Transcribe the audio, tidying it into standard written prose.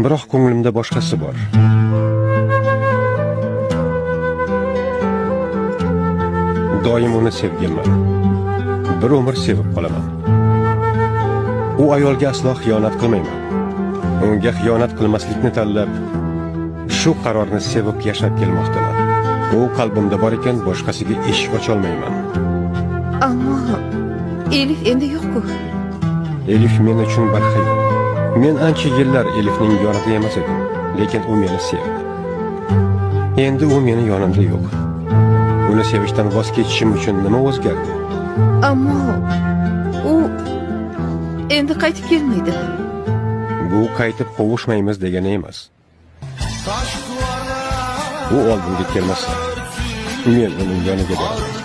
Biroq ko'nglimda boshqasi bor. Doim uni sevganman. Bir umr sevib qolaman. U ayolga aslo xiyonat qilmayman. Unga xiyonat qilmaslikni tanlab, shu qarorni sevib yashab kelmoqdaman. U qalbimda bor ekan, boshqasiga eshik ocholmayman. Ammo Elif endi yo'q-ku. Elif men uchun bir xil. Men ancha yillar Elifning yonida emas edim, lekin u meni sevdi. Endi u meni yonimda yo'q. Uni sevishdan voz kechishim uchun nima o'zgardi? Ammo u endi qaytib kelmaydi. Bu qaytib qovushmaymiz degani emas. U oldimga kelmasa, men uning yoniga boraman.